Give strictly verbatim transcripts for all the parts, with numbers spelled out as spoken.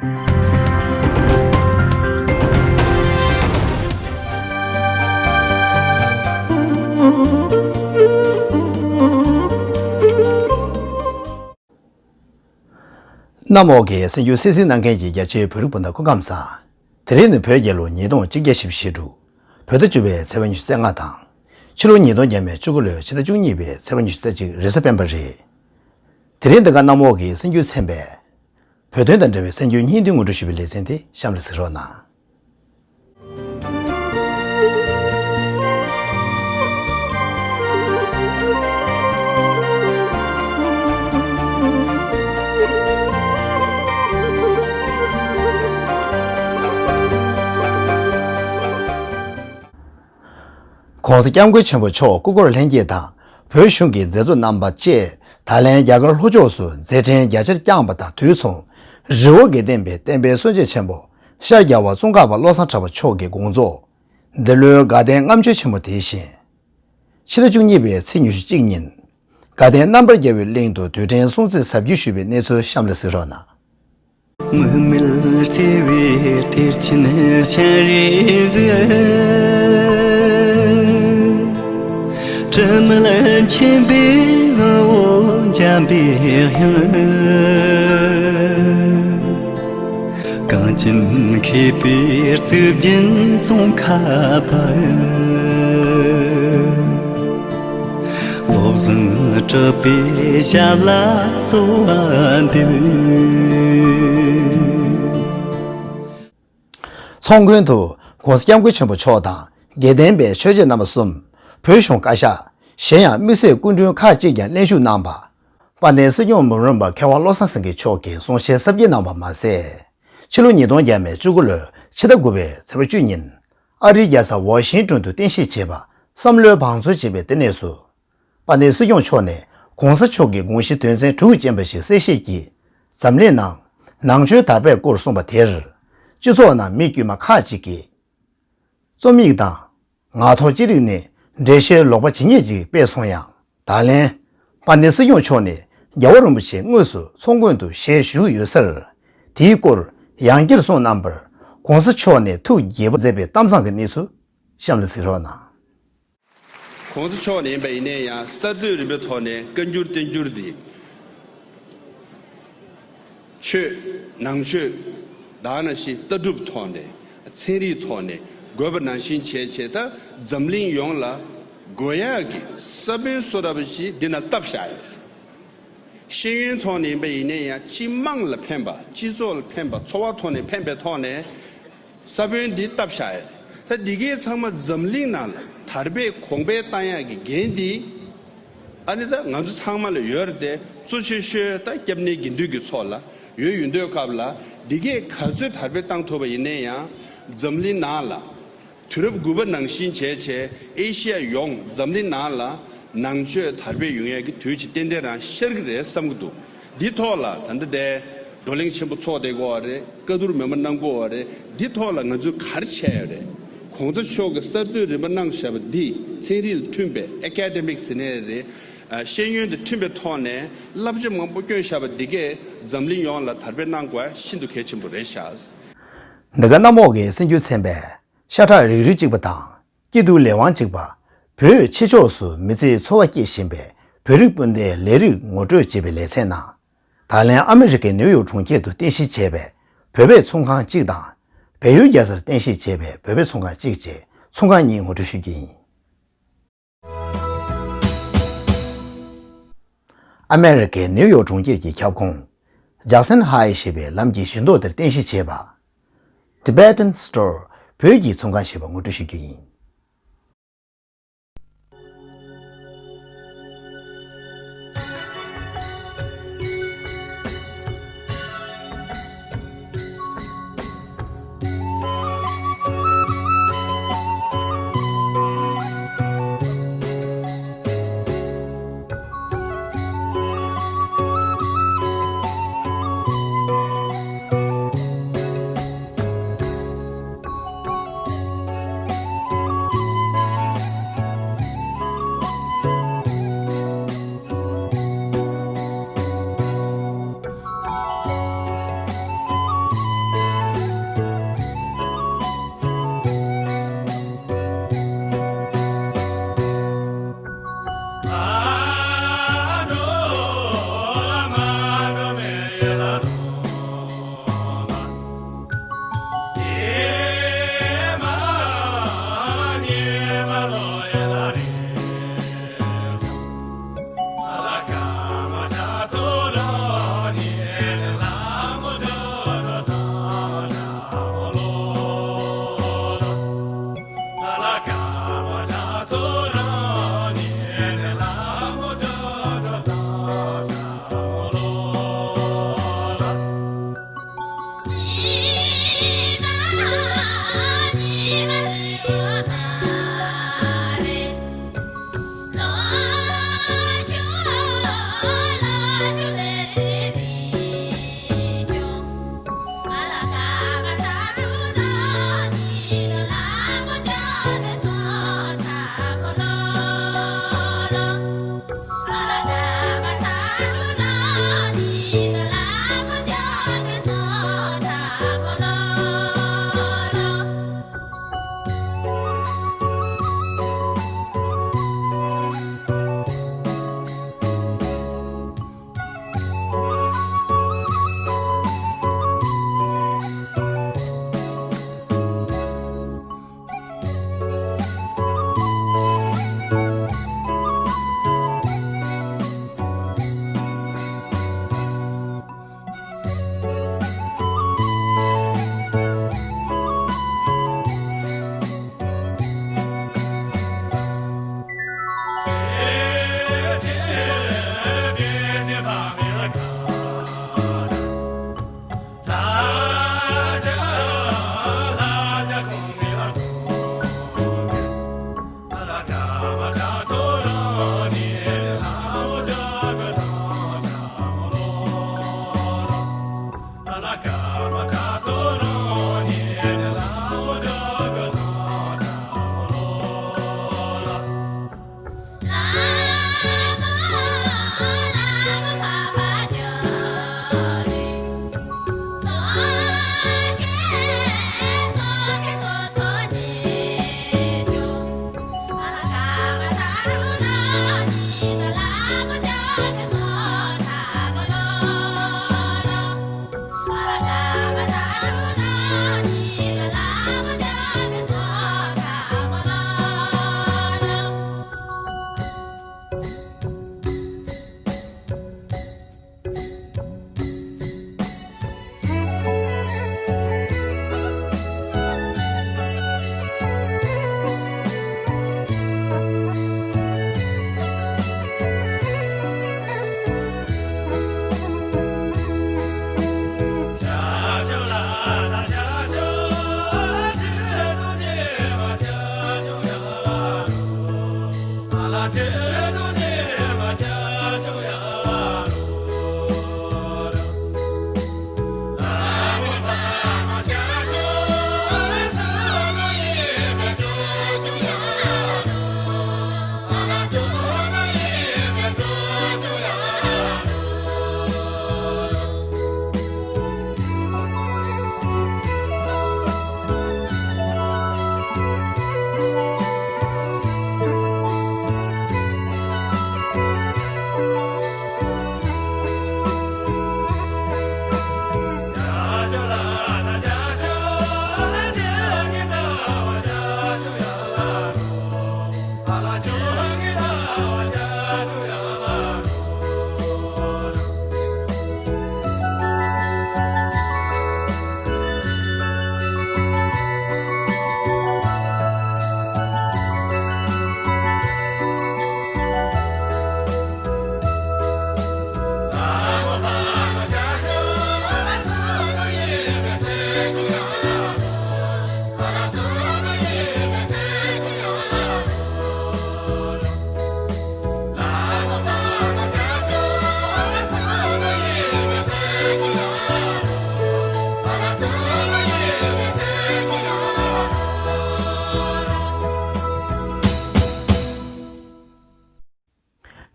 གནམ་འོག་གི་གསར་འགྱུར་གསན་གཟིགས་གནང་མཁན་གྱི་རྒྱ་ཆེའི་བོད་རིགས་སྤུན་ཟླ་སྐུ་ཁམས་བཟང་། དེ་རིང་ནི་བོད་རྒྱལ་ལོ་ཉིས་སྟོང་གཅིག་བརྒྱ་བཞི་བཅུ་ཞེ་དྲུག་བོད་ཟླ་བཅུ་པའི་ཚེས་པ་ཉི་ཤུ་རྩ་ལྔ་དང་། ཕྱི་ལོ་ཉིས་སྟོང་བརྒྱ་མེད་བཅུ་དགུ་ལོའི་ཕྱི་ཟླ་བཅུ་གཉིས་པའི་ཚེས་པ་ཉི་ཤུ་རྩ་གཅིག་རེས་གཟའ་སྤེན་པ་རེད། དེ་རིང་འདི་ག་གནམ་འོག་གི་གསར་འགྱུར་ཚན་པས། བོད་དོན་དང་འབྲེལ་བའི་གསར་འགྱུར་སྙིང་བསྡུས་ངོ་སྤྲོད་ཞུས་པའི་ལེ་ཚན་དེ་གཤམ་ལ་གཟིགས་རོགས་གནང་། ༸གོང་ས་༸སྐྱབས་མགོན་ཆེན་པོ་མཆོག་སྐུ་འཁོར་ལྷན་རྒྱས་དང་བོད་གཞུང་གི་མཛད་གཙོ་རྣམ་པ་བཅས་ད་ལན་རྒྱ་གར་ལྷོ་ཕྱོགས་སུ་མཛད་འཕྲིན་རྒྱ་ཆེར་བསྐྱངས་པ་དང་དུས་མཚུངས། རི་བོ་དགེ་ལྡན་པའི་བསྟན་པའི་སྲོལ་འབྱེད་ཆེན་པོ་ཤར་རྒྱལ་བ་ཙོང་ཁ་པ་བློ་བཟང་གྲགས་པ་མཆོག་གི་དགོངས་རྫོགས། འདི་ལོའི་དགའ་ལྡན་ལྔ་མཆོད་ཆེན་མོ་དེ་བཞིན། ཕྱི་ཟླ་བཅུ་གཉིས་པའི་ཚེས་ཉི་ཤུ་གཅིག་ཉིན། དགའ་ལྡན་རྣམ་པར་རྒྱལ་བའི་གླིང་དུ་དུས་དྲན་སྲུང་བརྩི་གཟབ་རྒྱས་ཞུས་པའི་གནས་ཚུལ་གཤམ་ལ་གཟིགས་རོགས་གནང་། མིག་མེད་བརྩེ་བའི་གཏེར་ཆེན་སྤྱན་རས་གཟིགས། དྲི་མེད་མཁྱེན་པའི་ངོ་བོ་འཇམ་པའི་དབྱངས། གངས་ཅན་མཁས་པའི་གཙུག་རྒྱན་ཙོང་ཁ་པ། བློ་བཟང་གྲགས་པའི་ཞབས་ལ་གསོལ་བ་འདེབས། ཚོགས་མགོན་དུ་༸གོང་ས་༸སྐྱབས་མགོན་ཆེན་པོ་མཆོག་དང་དགེ་ལྡན་པའི་ཆོས་རྗེ་རྣམ་པ་གསུམ། བོད་གཞུང་བཀའ་ཤག་གཞན་ཡང་དམིགས་བསལ་སྐུ་མགྲོན་ཁག་ཅིག་ཀྱང་གླེང་ཞུགས་གནང་བ། དཔལ་ལྡན་སྲིད་སྐྱོང་འབུམ་རམས་པ་མཁས་དབང་བློ་བཟང་སེང་གེ་མཆོག་གིས་གསུང་བཤད་གཟབ་རྒྱས་གནང་བ་མ་ཟད། ཕྱི་ལོ་ཉིས་སྟོང་བརྒྱ་མེད་བཅུ་དགུ་ལོའི་ཕྱི་ཟླ་དགུ་པའི་ཚེས་པ་བཅུ་ཉིན། ཨ་རིའི་རྒྱལ་ས་ཝ་ཤིང་ཏོན་དུ་རྟེན་གཞི་བྱས་པ་བསམ་བློའི་བང་མཛོད་ཅེས་པའི་ལྟེ་གནས་སུ། དཔལ་ལྡན་སྲིད་སྐྱོང་མཆོག་ནས་༸གོང་ས་མཆོག་གི་དགོངས་གཞི་དོན་ཚན་དྲུག་ཅན་པ་ཞིག་གསལ་བཤད་ཀྱིས། འཛམ་གླིང་ནང་ནང་ཆོས་དར་སྤེལ་སྐོར་གསུངས་པ་དེར། སྤྱི་ཚོགས་ནང་མི་དཀྱུས་མ་ཁག་ཅིག་གིས། རྩོམ་ཡིག་དང་། ངག་ཐོག་ཅི་རིགས་ནས་འགྲེལ་བཤད་ལོག་པ་ཇི་སྙེད་ཅིག་སྤེལ་སོང་ཡང་། ད་ལན། དཔལ་ལྡན་སྲིད་སྐྱོང་མཆོག་ནས་རྒྱལ་བ་རིན་པོ་ཆེ་དངོས་སུ་ཚོགས་མགོན་དུ་ཞལ་བཞུགས་ཡོད་སར། དེའི་སྐོར་ཡང་བསྐྱར་གསུངས་གནང་བར། ༸གོང་ས་མཆོག་ནས་ཐུགས་དགྱེས་པོ་མཛད་པའི་གཏམ་བཟང་གི་གནས་ཚུལ་གཤམ་ལ་གཟིགས་རོགས་གནང་། ༸གོང་ས་མཆོག་ནས་ཡིན་པ་ཡིན་ནའི་ཡང་གསར་གཏོད་རིམ་པའི་ཐོག་ནས་བཀའ་འགྱུར་བསྟན་འགྱུར་འདི། ཆོས། ནང་ཆོས། ད་ག་ནང་བཞིན་ལྟ་གྲུབ་ཐོག་ནས། ཚན་རིག་ཐོག་ནས་དགོས་པ་ནང་བཞིན་བྱས་བྱས་ད་འཛམ་གླིང་ཡོངས་ལ་དགོས་ཡག་གི་ས་བོན་བཟོ་འདྲ་པོ་ཞིག་འདི་ན་བཏབ་བཞག་ཡོད། ཤེས་ཡོན་ཐོག་ནས་ཡིན་པ་ཡིན་ནའི་ཡང་སྤྱི་དམངས་ལ་ཕན་པ། སྤྱི་ཚོགས་ལ་ཕན་པ། འཚོ་བ་ཐོག་ནས་ཕན་པའི་ཐོག་ནས། ས་བོན་འདི་བཏབ་བཞག་ཡོད། ད་འདི་གའི་ཚང་མ་འཛམ་གླིང་ནང་ལ་དར་སྤེལ་གོང་འཕེལ་བཏང་ཡག་གི་འགན་འདི། ཨ་ནི་ད་ང་ཚོ་ཚང་མ་ལ་ཡོད་རེད་དེ། གཙོ་ཆེ་ཤོས་ད་སྐྱབས་གནས་དགེ་འདུན་གྱི་ཚོགས་ལ་ཡོད་ཡོད་འདོད་སྐབས་ལ། འདི་གས་ག་ཚོད་དར་སྤེལ་བཏང་ཐུབ་པ་ཡིན་ནའི་ཡང་། འཛམ་གླིང་ནང་ལ་དུས་རབས་དགུ་པ་ནང་བཞིན་བྱས་བྱས་ཨེ་ཤི་ཡ་ཡོངས་འཛམ་གླིང་ནང་ལ་ནང་ཆོས་དར་སྤེལ་ཡོང་ཡས་ཀྱི་དུས་ཅིག་ཏན་ཏན་རང་ཤར་གྱི་རེད་བསམ་གྱི་འདུག་འདི་ཐོག་ལ་ད་ལྟ་དེ་བགྲོ་གླེང་ཆེན་པོ་ཚོགས་བསྡད་ཀྱི་ཡོད་རེད། བཀའ་བསྡུར་མི་མང་གནང་གི་ཡོད་རེད། འདི་ཐོག་ལ་ང་ཚོས་ག་རེ་བྱས་ཡོད་རེད། ༸གོང་ས་མཆོག་གིས་གསར་གཏོད་རིམ་པ་གནང་བཞག་པ་འདི་ཚན་རིག་ལ་མཐུན་པའི་ཨེ་ཀ་ཌེ་མིག་ཟེར་ནའི་རེད། ཨ། ཤེས་ཡོན་དང་མཐུན་པའི་ཐོག་ནས་བསླབ་བྱ་མང་པོ་བསྐྱོན་བཞག་པ་འདི་གས་འཛམ་གླིང་ཡོངས་ལ་དར་སྤེལ་གནང་དགོས་ཤིན་ཏུ་གལ་ཆེན་པོ་རེད་ཤག་འདི་ག་གནམ་འོག་གི་གསར་འགྱུར་ཚན་པས་ཤ་ཁྲག་རིགས་རུས་གཅིག་པ་དང་། སྐྱིད་སྡུག་ལས་དབང་གཅིག་པ། བོད་ཕྱི་ཕྱོགས་སུ་མི་ཚེའི་འཚོ་བ་སྐྱེལ་བཞིན་པའི་བོད་རིགས་སྤུན་ཟླའི་ལས་རིགས་ངོ་སྤྲོད་ཅེས་པའི་ལེ་ཚན་ནང་། ད་ལན་ཨ་མི་རི་ཀའི་ནིའུ་ཡོག་གྲོང་ཁྱེར་དུ་རྟེན་གཞི་བྱས་པའི་བོད་པའི་ཚོང་ཁང་གཅིག་དང་། བལ་ཡུལ་རྒྱལ་སར་རྟེན་གཞི་བྱས་པའི་བོད་པའི་ཚོང་ཁང་གཅིག་བཅས་ཚོང་ཁང་གཉིས་ངོ་སྤྲོད་ཞུ་རྒྱུ་ཡིན། ཨ་མེ་རི་ཀའི་ནིའུ་ཡོག་གྲོང་ཁྱེར་གྱི་ཁྱབ་ཁོངས། ཇག་སན་ཧའེ་ཞེས་པའི་ལམ་གྱི་བཞི་མདོ་དེར་རྟེན་གཞི་བྱས་པ། Tibetan Store བོད་ཀྱི་ཚོང་ཁང་ཞེས་པ་ངོ་སྤྲོད་ཞུ་རྒྱུ་ཡིན།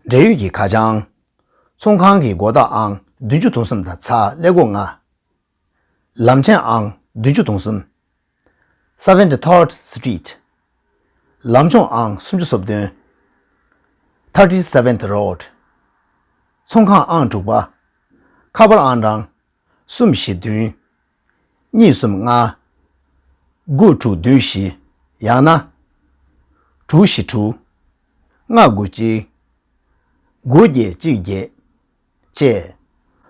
འབྲེལ་ཡོད་ཀྱི་ཁ་བྱང་། ཚོང་ཁང་གི་སྒོ་རྟགས་ཨང་བདུན་ཅུ་དོན་གསུམ་དང་ཚ་ཀླད་ཀོར་ལྔ། ལམ་ཆེན་ཨང་བདུན་ཅུ་དོན་གསུམ། Seventy-third Street། ལམ་ཆུང་ཨང་སུམ་ཅུ་སོ་བདུན། Thirty-seventh Road། ཚོང་ཁང་ཨང་དྲུག་པ། ཁ་པར་ཨང་གྲངས་གསུམ་བཞི་བདུན། གཉིས་གསུམ་ལྔ། དགུ་དྲུག་བདུན་བཞི། ཡང་ན། དྲུག་བཞི་དྲུག་ལྔ་དགུ་གཅིག་དགུ་བརྒྱད་གཅིག་བརྒྱད། བཅས།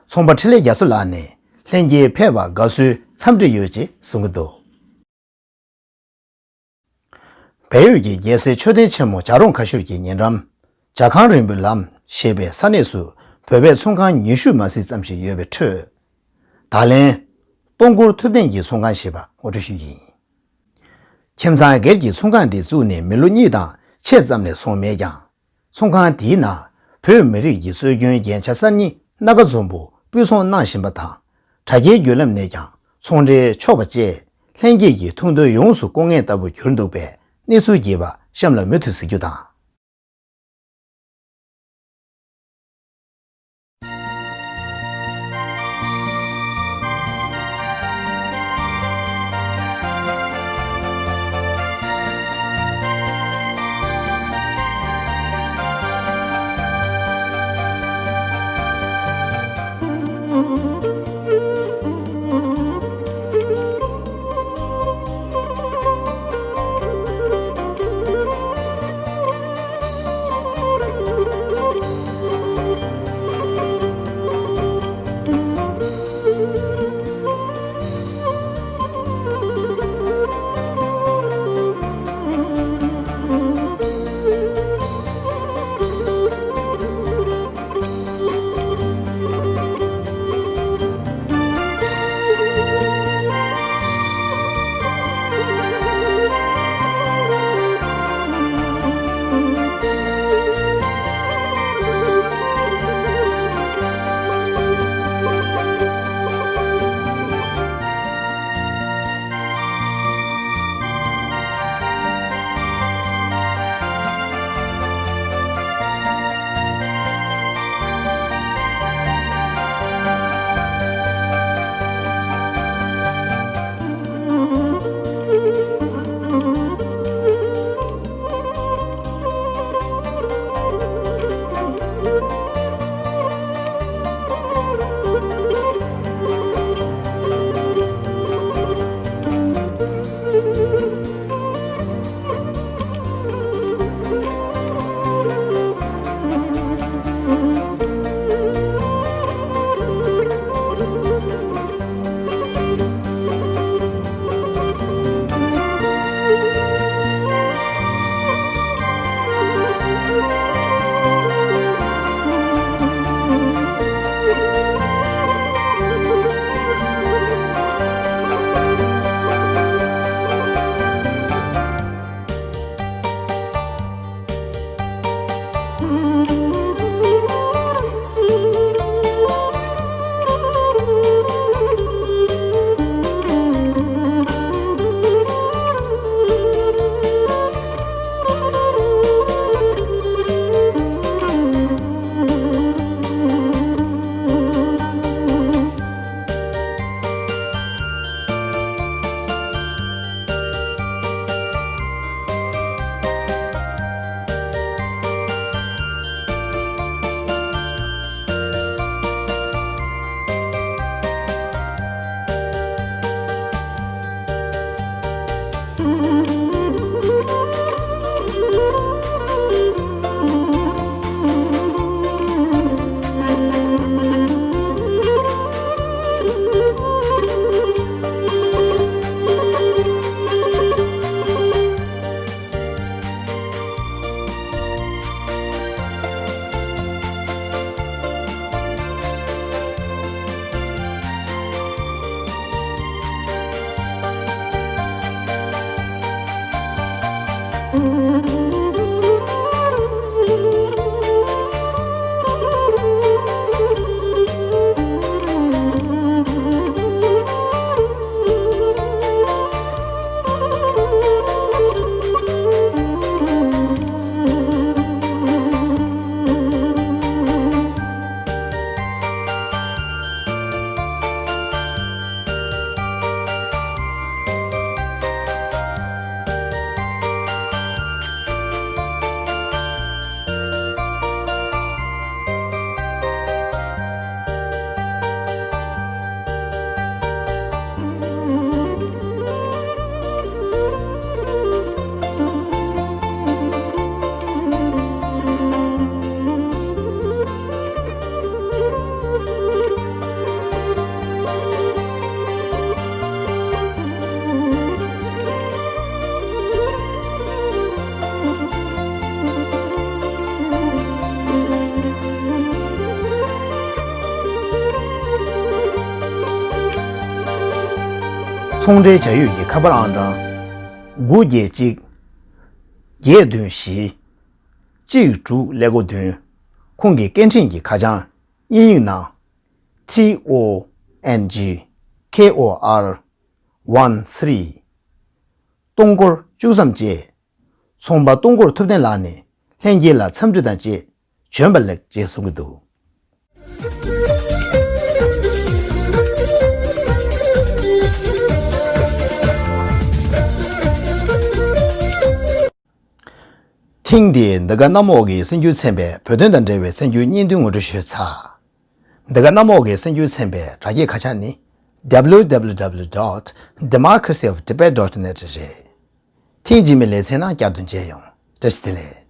ཚོང་པ་འཕྲིན་ལས་རྒྱ་མཚོ་ལགས་ནས་ལྷན་རྒྱས་ཕེབས་པར་དགའ་བསུའི་འཚམས་འདྲི་ཡོད་ཅེས་གསུང་གི་འདུག་བལ་ཡུལ་གྱི་རྒྱལ་སྲས་མཆོད་རྟེན་ཆེན་མོ་བྱ་རོང་ཁ་ཤོར་གྱི་ཉེ་འགྲམ། བྱ་ཁང་རིང་པོའི་ལམ་ཞེས་པའི་ས་གནས་སུ་བོད་པའི་ཚོང་ཁང་ཉི་ཤུ་མ་ཟིན་ཙམ་ཞིག་ཡོད་པའི་ཁྲོད། ད་ལན། སྟོང་སྐོར་ཐུབ་བསྟན་གྱི་ཚོང་ཁང་ཞེས་པ་ངོ་སྤྲོད་ཞུས་ཡིན། ཁྱིམ་ཚང་སྒེར་གྱི་ཚོང་ཁང་འདི་བཙུགས་ནས་མི་ལོ་གཉིས་དང་ཕྱེད་ཙམ་ལས་སོང་མེད་ཀྱང་། ཚོང་ཁང་དེའི་ནང་བོད་མི་རིགས་ཀྱི་སྲོལ་རྒྱུན་རྒྱན་ཆ་གསར་རྙིང་སྣ་ཁ་འཛོམས་པོ་སྤུས་ཚོང་གནང་བཞིན་པ་དང་། དྲ་རྒྱའི་བརྒྱུད་ལམ་ནས་ཀྱང་ཚོང་འབྲེལ་ཆོག་པ་བཅས་ལྷན་རྒྱས་ཀྱི་ཐུགས་འདུན་ཡོངས་སུ་སྐོང་མཁན་ལྟ་བུར་གྱུར་འདུག་པས། གནས་ཚུལ་རྒྱས་པ་གཤམ་ལ་མུ་མཐུད་གཟིགས་རྒྱུ་དང་། ཚོང་འབྲེལ་བྱ་ཡུལ་གྱི་ཁ་པར་ཨང་གྲངས་དགུ་བརྒྱད་གཅིག་བརྒྱད་བདུན་བཞི་གཅིག་དྲུག་ཀླད་ཀོར་བདུན། ཁོང་གི་སྐད་འཕྲིན་གྱི་ཁ་བྱང་དབྱིན་ཡིག་ནང་T O N G K O R one three། སྟོང་སྐོར་བཅུ་གསུམ་བཅས། ཚོང་པ་སྟོང་སྐོར་ཐུབ་བསྟན་ལགས་ནས་ལྷན་རྒྱས་ལ་འཚམས་འདྲི་དང་བཅས་བྱོན་པ་ལེགས་ཅེས་གསུང་གི་འདུག། ཐེངས་འདིའི་འདི་ག་གནམ་འོག་གི་གསར་འགྱུར་ཚན་པའི་བོད་དོན་དང་འབྲེལ་བའི་གསར་འགྱུར་སྙིང་བསྡུས་ངོ་སྤྲོད་ཞུས་ཚར། འདི་ག་གནམ་འོག་གི་གསར་འགྱུར་ཚན་པའི་དྲ་རྒྱའི་ཁ་བྱང་ནི་W W W dot democracy of tibet dot net རེད། ཐེངས་རྗེས་མའི་ལེ་ཚན་ནང་བསྐྱར་དུ་མཇལ་ཡོང་། བཀྲ་ཤིས་བདེ་ལེགས།